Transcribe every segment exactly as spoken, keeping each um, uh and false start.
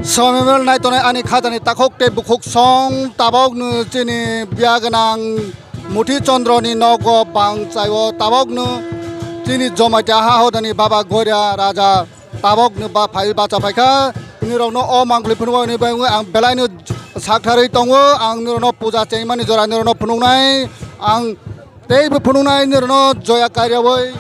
Swami Memorial naitonai ani khajani takhuk tei bukhuk song tabokno chini biya gwnang Muthi Chandra ni nogo bangchaio tabokno chini Jamatia ha hodani Baba Goria Raja tabokno ba phai bacha phaikha. Nirokno o mangkhli phunukmani bagwi ang belaino saktharwi tongo. Ang nirokno puja chengmani jora nirokno phunuknai. Ang tei bo phunuknai nirokno joya kariawi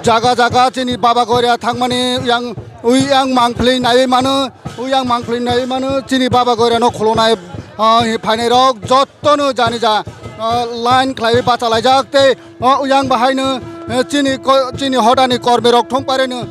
jaga jaga chini Baba Goria thangmani yang ui yang mangphli naiwi mano, ui yang mangphli naiwi mano chini Baba Goria no khulunai, ah, phainai rok jotto no jani ja, ah, line khlaiwi bacha laijak tei, ah, yang bahai no, eh, chini ko-, chini hodani kormi rok thung pare no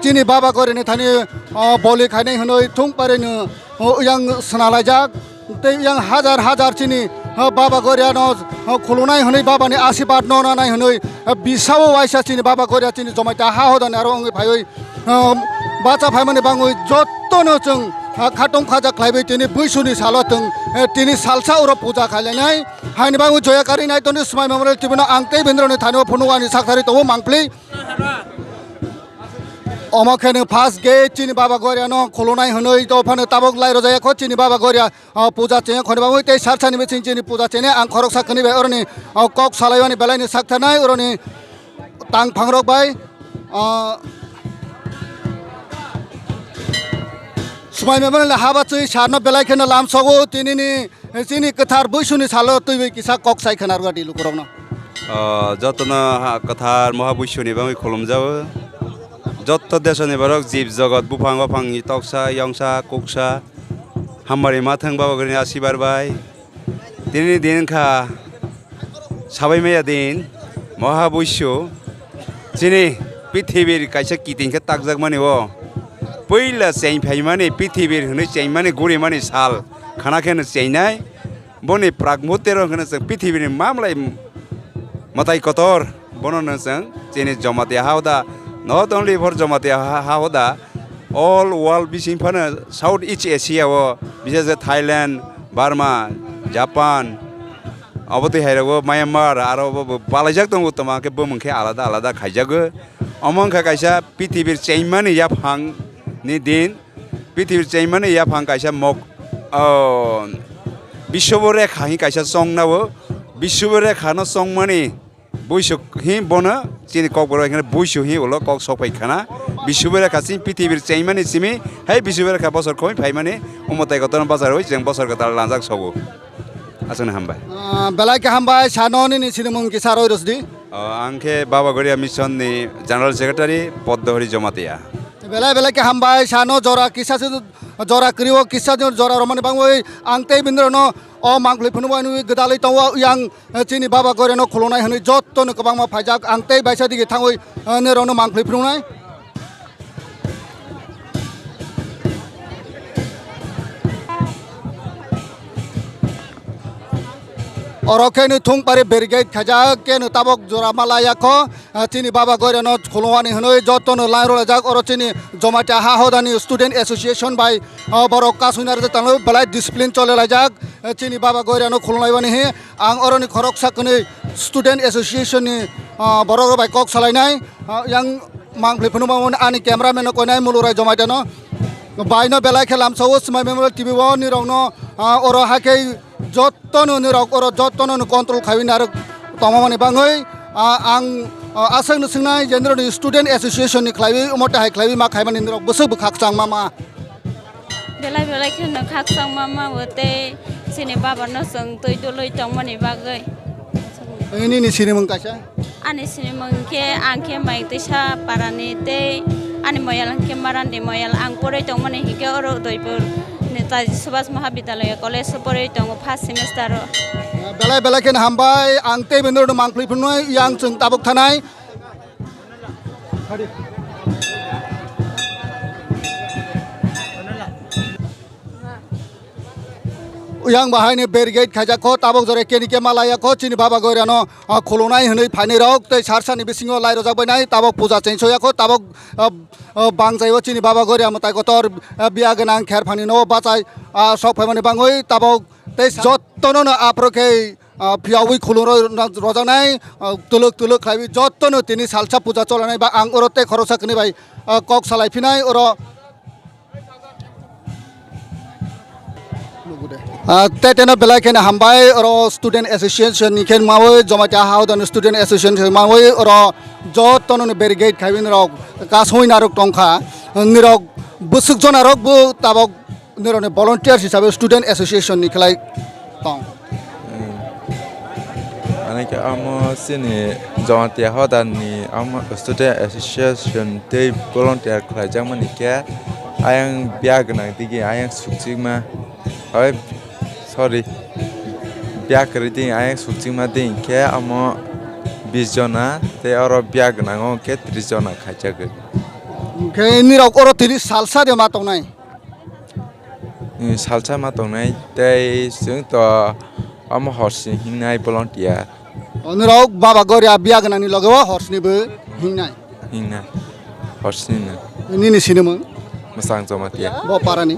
chini Baba Goria ni thani, ah, boli khainai hwnwi thung pare no, oh, yang swnalaijak. Tei yang hajar hajar chini, ha, Baba Goria no, ha, khulunai hwnwi Baba ni asibad no nanai hwnwi, ha, bisao waisa chini Baba Goria chini Jamatia ha hodani aro wngwi phaiwi, ha, bacha phaimani bangwi jotto no chwng, ha, khatung khaja khlaiwi tini buisuni salo chwng, eh, tini salsa oro puja khailainai. Haini bangwi joya kari nai toni Swami Memorial T V no ang tei bendroni thani o phunukani saktharwi tongo mangphli. Omo khe no first gate chini Baba Goria no khulunai hwnwi to phano tabok lai rojaya kho chini Baba Goria. Ah, puja chengya khoni bagwi tei sarsani bising chini puja chengya ang khoroksa khani bai oroni, ah, kok salaimani belaini saktharnai oroni tang phangrok bai, ah, Swami Memorial haba chwi sarno belai kheno lam sogo tinini chini kwthar buisuni salo twiwi kisa kok sai khwnarwgadi lukurokno. Ah, jotono ha-, kwthar moha buisuni bagwi khulumjago. Jotto desoni borok jib jogot buphang baphangni toksa yongsa kuksa. Hamari mathang Baba Gorini asibar bai. Tini din kha sabai maya din, moha buisu. Chini pithibir kaisa kiting khe takjakmani o. Puila cheng phaimani pithibir hwnwi chengmani gurimani sal khana kheno chengnai. Boni prak muhurte ro hwnwi chwng pithibini mamlai mwtai kotor. Bono no chwng chini Jamatia ha hoda, not only for Jamatia ha, ha hoda, all world bising phano South East Asia o, bisese Thailand, Burma, Japan, obo twi hai rogo Myanmar, aro bo, bo balaijak tongo, toma khe bumung khe alada alada khaijago. Omo wngkha kaisa pithibir chengmani yaphang ni din, pithibir chengmani yaphang kaisa mok, o, biswobo rekha hi kaisa chongnao, biswobo rekha no chongmani. Buisuk hi bono chini kokborok hai kheno buisu hi ulo kok sok phai khana. Bisubere kha chini pithibir chengmani simi, hai bisubere kha bosor khoi phaimani, omo tai kotorno bachar oi chwng bosor kwtal lanjak sobo. Aswkno hambai. Ah, belai khe hambai, sano nini sinimung kisa roi rwsdi. Oh, ang khe Baba Goria Mission ni General Secretary, Poddohori Jamatia. Belai belai khe hambai, sano jora kisa se jora kwrwi o kisa jora romani bangwi ang tei bini rokno o mangphlwi phunukbai nugwi gwdalwi tongo yang. Eh, chini Baba Goria no khulunai hwnwi jotto no kwbangma phaijak. Ang tei baisa dige thangwi, eh, norok no mangphlwi phunuknai. Oro khe no thung pari barricade khaijak, khe no tabok jora ma laiya kho. Eh, chini Baba Goria no khulunani hwnwi jotto no line rwlaijak. Oro chini Jamatia ha hodani Student Association bai, eh, borok kasui narwk tangwi belai discipline chole laijak. Eh, chini Baba Goria no khulunai bani hi. Ang oroni khoroksa kwnwi Student Association ni, ah, borok rok bai kok salainai, ah, yang mangphlwi phunukma ani cameraman no koinai Mulurai Jamatia no. Bai no belai khe lamsao Swmai Memorial T V o nirok no, ah, oro hakhe jotto no nirok oro jotto no control khaiwi narwk tongmani bangwi, ah, ang, ah, aswk no swngnai je nirok ni Student Association ni khlaiwi omo tei hai khlaiwi ma khaimani nirok bwswk bwkhak chang ma ma. Belai belai kheno khakchangma ma bo tei chini baba no chwng twi dului tongmani bagwi. Nini sinimung kaisa? Ani sinimung khe ang khe Maitwisa parani tei ani moyal hwnkhe Marandi moyal. Ang porwi tongmani hinkhe oro Udaipur Netaji Subhas Mahavidyalaya College o porwi tongo first semester o. Belai belai kheno hambai, ang tei bini rokno mangphlwi phunuknai yang chwng tabuk thanai. Yang bahai ni barricade khaijak kho, tabok jora keni ke malaya kho, chini Baba Goria no, ah, khulunai hwnwi phainai rok tei sarsani bisingo lai rojak bai nai, tabok puja chengsoya kho, tabok, ah, ah, bangchai o chini Baba Goria mwtai kotor, ah, biya gwnang kher phani no bachai, ah, sok phaimani bangwi tabok tei jottono no aphuru khe, ah, phiyawi khulum ro-, rojaknai, ah, twlwk twlwk khlaiwi jottono tini salsa puja cholanai ba ang oro tei khoroksa kwnwi bai, ah, kok salai phinai oro. Ah, tei teno belai kheno hambai, oro student association ni khe mawi, Jamatia Haodani student association khe mawi, oro jotono ni barricade khaiwi nirok kasui narok tongkha, nirok bwswk jona rok bo tabok nirok ni volunteers hisabe student association ni khlai tong. Ani khe amo chini Jamatia Haodani amo student association tei volunteer khlaijakmani khe ayang biya gwnang digi ayang sukchikma. Oi, sorry. Biya kwrwi ding ayang sukchikma ding khe amo bis jona tei oro biya gwnango khe tris jona khaijagwi. Hwnkhe nirok oro tini salsa de ma tongnai? Ni salsa ma tongnai tei chwng to amo horsini hingnai volunteer. O nirok Baba Goria biya gwnangni loge o horsini bo hingnai. Hingnai. Horsini no. Nini sinimung? Mwsang Jamatia. Bo parani?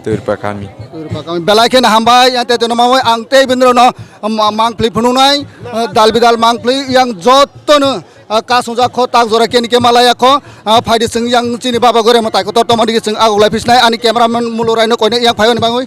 Twirpa kami. Twirpa kami. Belai kheno hambai, yang tei tono mamai, ang tei bini rokno, um, mangpli phunuknai, uh, dal bidal mangpli, yang jotono, uh, kasungjak kho, tak jora keni ke malaya kho, uh, phaidi chwng yang chini Baba Goria mwtai kotor tongmani chwng agoglai phisnai, ani cameraman Mulurai no koine yang phaioni bangwi.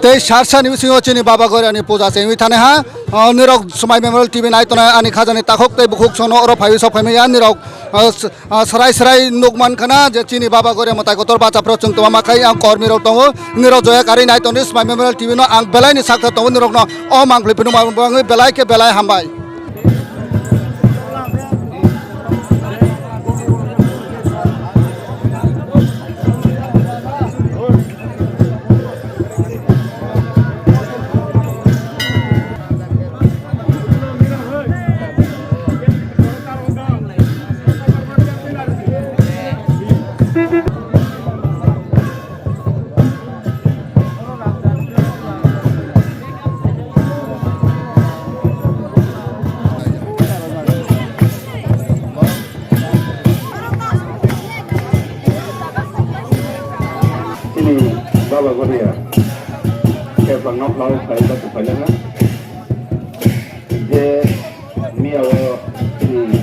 Tei sar sani bisingo chini Baba Goria ni puja chengwi thani ha. O, nirok Swmai Memorial T V nai tongnai ani khajani takhuk tei bukhuk sono oro phaiwi sok phaimaya nirok, o, s-, o, srai srai nuk man khana je chini Baba Goria mwtai kotor bacha phro chwng tongma khai ang kormi rok tongo. Nirok joya kari nai tongdi Swmai Memorial T V no ang belai ni sakha tongo nirok no o mangpli phinu ma bangwi belai khe belai hambai. Chini Baba Goria khe bangno khlao khlai bachuk phailakha. Je miyao chini,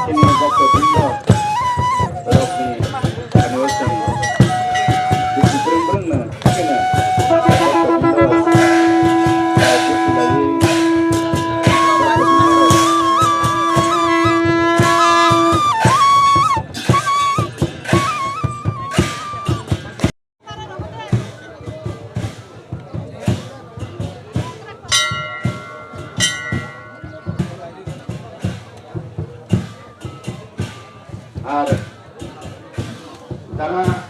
chini bachuk rokni khanio chwng buku brum brumno Ar dana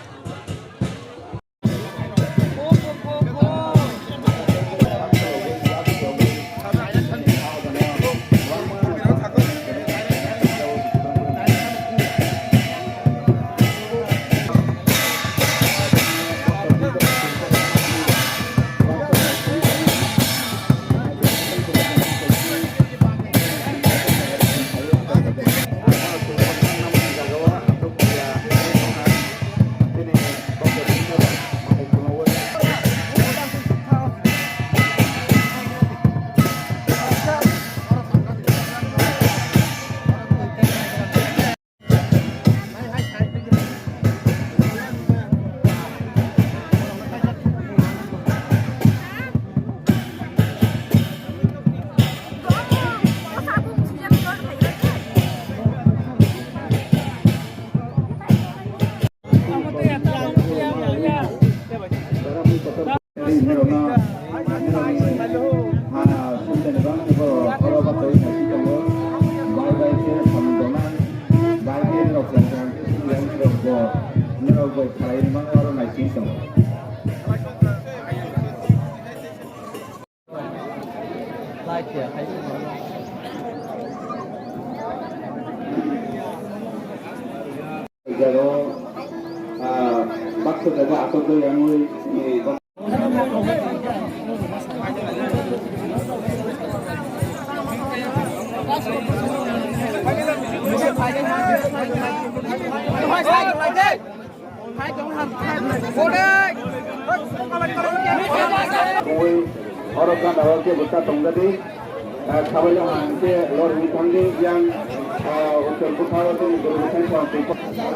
Jagao, ah, baksa jaga atok doi yang ui, eh, Oro gana o kebo ta tong jadi. Sabailo hangke lor wngthangdi yang uttor bwkhao tei guru bwkhani samung.